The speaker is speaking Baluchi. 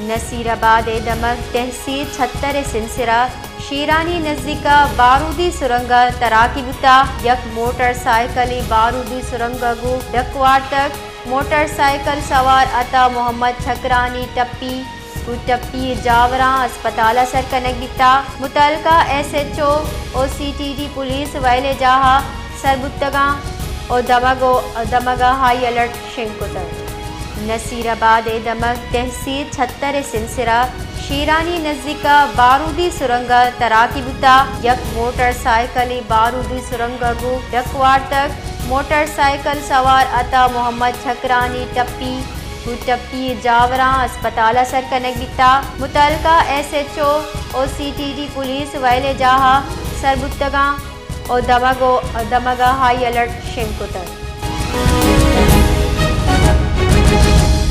نصیر آباد ءِ دمگ تحصیل چھتر ءِ سنسر ءَ شیرانی نزیک ءَ بارودی سرنگ ءَ تراکی بوتگ، یک موٹر سائیکلے بارودی سرنگ ءَ گوں ڈک وارتگ۔ موٹر سائیکل سوار عطا محمد ٹکرانی ٹپی گوں ٹپی ءِ جاوراں ہسپتال ءَ سر کنگ بیتگ۔ متعلقہ ایس ایچ او ءُ سی ٹی ڈی پولیس وئیل ءِ جاہ ءَ سر بوتگ اَنت ءُ دمگ ءُ دمگ ءَ ہائی الرٹ شنگ کتگ۔ نصیر آباد ءِ دمگ تحصیل چھتر ءِ سنسر ءَ شیرانی نزیک ءَ بارودی سرنگ ءَ تراکی بوتگ، یک موٹر سائیکلے بارودی سرنگ ءَ گوں ڈک وارتگ۔ موٹر سائیکل سوار عطا محمد ٹکرانی ٹپی گوں ٹپی ءِ جاوراں ہسپتال ءَ سر کنگ بیتگ۔ متعلقہ ایس ایچ او ءُ سی ٹی ڈی پولیس وئیل ءِ جاہ ءَ سر بوتگ اَنت ءُ دمگ ءُ دمگ ءَ ہائی الرٹ شنگ کتگ۔